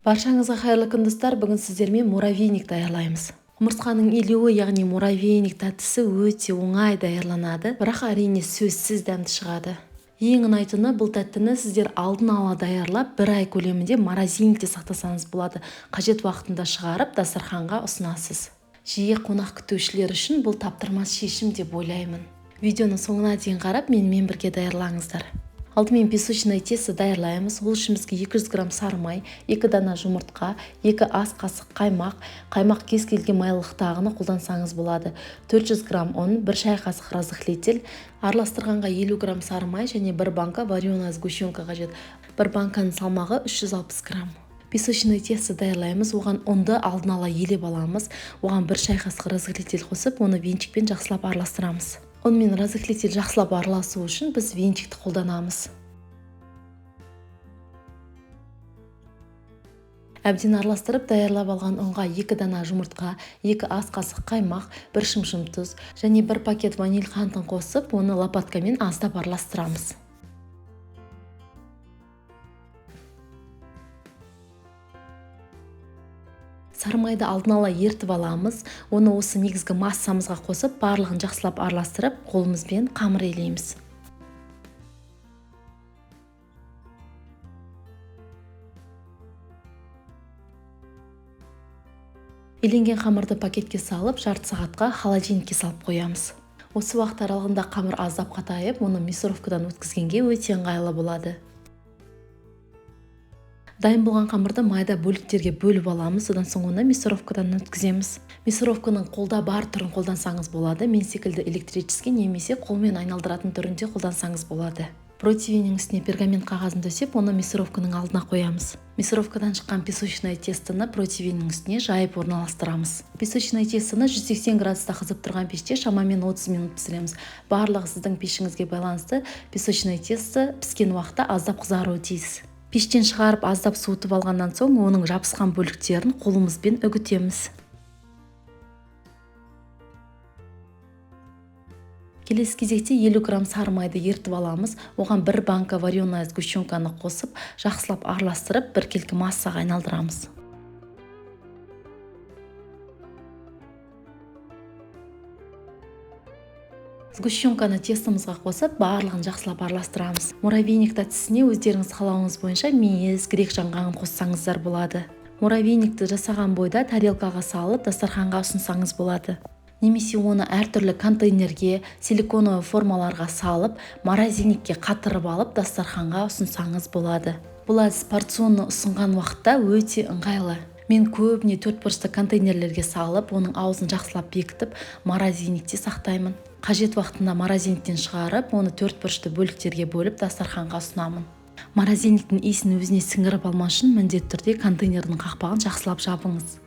Баршаңызға қайырлы күн, достар. Бүгін сіздермен муравейник даярлаймыз. Құмырсқаның илеуі, яғни муравейник тәттісі өте оңай даярланады, бірақ әрине сөзсіз дәмді шығады. Ең ұнайтыны, бұл тәттіні сіздер алдын ала даярлап, бір ай көлемінде морозильникте сақтасаңыз болады. Қажет уақытында шығарып, дастарханға ұсынасыз. Жиі қонақ күтушілер үшін бұл таптырмас шешім деп ойлаймын. Видеоны соңына дейін қарап, менімен бірге даярлаңыздар. Алдымен песочное тесто даярлаймыз. Ол үшін бізге 200 грамм сары май, 2 дана жұмыртқа, 2 ас қасық қаймақ, қаймақ кез келген майлылықтағыны қолдансаңыз болады. 400 грамм ұн, 1 шай қасық разрыхлитель, араластырғанға 50 грамм сары май және 1 банка вареная сгущенка қажет. 1 банканың салмағы 360 грамм. Песочное тесто даярлаймыз. Оған ұнды алдын ала елеп аламыз. Оған 1 шай қасық разрыхлитель қосып, оны венчикпен жақсылап араластырамыз. Ұн мен разрыхлитель жақсылап араласу үшін біз венчикті қолданамыз. Әбден араластырып даярлап алған ұнға 2 дана жұмыртқа, 2 ас қасық қаймақ, 1 шымшым тұз және 1 пакет ваниль қантын қосып, оны лопаткамен аздап араластырамыз. Сары майды алдын ала ертіп аламыз. Оны осы негізгі массамызға қосып, барлығын жақсылап араластырып, қолымызбен қамыр илейміз. Иленген қамырды пакетке салып, жарты сағатқа холодильникке салып қоямыз. Осы уақыт аралығында қамыр аздап қатайып, оны мясорубкадан өткізгенге өте ыңғайлы болады. Дайын болған қамырды майда бөліктерге бөліп аламыз, одан соң оны мясорубкадан өткіземіз. Мясорубканың қолда бар түрін қолдансаңыз болады, мен секілді электрический немесе қолмен айналдыратын түрінде қолдансаңыз болады. Противеннің үстіне пергамент қағазын төсеп, оны мясорубканың алдына қоямыз. Мясорубкадан шыққан песочное тестоны противеннің үстіне жайып орналастырамыз. Песочное тестоны 180 градуста қызып тұрған пеште шамамен 30 минут пісіреміз. Барлығы сіздің пешіңізге байланысты песочное тесто піскен уақытта аздап қызаруы тиіс. Пештен шығарып аздап суытып алғаннан соң оның жабысқан бөліктерін қолымызбен үгітеміз. Келесі кезекте 50 грамм сары майды ертіп аламыз. Оған 1 банка вареная сгущенканы қосып, жақсылап араластырып, біркелкі массаға айналдырамыз. Сгущенканы тестомызға қосып, барлығын жақсылап араластырамыз. Муравейник тәттісіне өздеріңіз қалауыңыз бойынша мейіз, грек жаңғағын қоссаңыздар болады. Муравейникті жасаған бойда тарелкаға салып, дастарханға ұсынсаңыз болады. Немесе оны әртүрлі контейнерге, силиконовый формаларға салып, морозильникке қатырып алып, дастарханға ұсынсаңыз болады. Бұл әдіс порционны ұсынған уақытта өте ыңғайлы. Мен көбіне төрт бұрышты контейнерлерге салып, оның аузын жақсылап бекітіп, морозильникте сақтаймын. Қажет уақытында морозильниктен шығарып, оны төрт бұрышты бөліктерге бөліп, дастарханға ұсынамын. Морозильниктің иісін өзіне сіңіріп алмас үшін міндетті түрде контейнердің қақпағын жақсылап жабыңыз.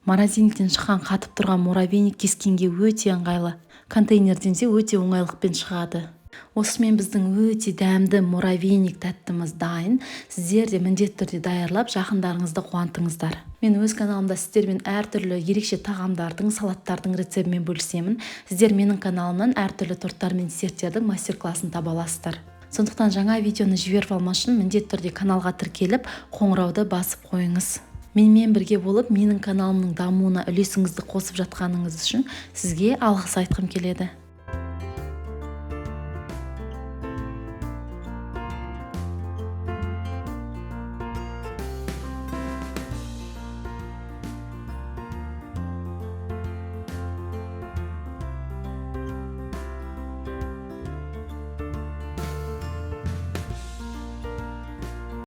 Морозильниктен шыққан қатып тұрған муравейник кескенге өте ыңғайлы. Контейнерден де өте оңайлықпен шығады. Осымен біздің өте дәмді муравейник тәттіміз дайын. Сіздер де міндетті түрде даярлап, жақындарыңызды қуантыңыздар. Мен өз каналымда сіздермен әртүрлі ерекше тағамдардың, салаттардың рецептімен бөлісемін. Сіздер менің каналымнан әртүрлі торттар мен десерттердің мастер-классын таба аласыздар. Сондықтан жаңа видеоны жіберіп алмас үшін міндетті түрде каналға тіркеліп, қоңырауды басып қойыңыз. Менімен бірге болып, менің каналымның дамуына үлесіңізді қосып жатқаныңыз үшін сізге алғыс айтқым келеді.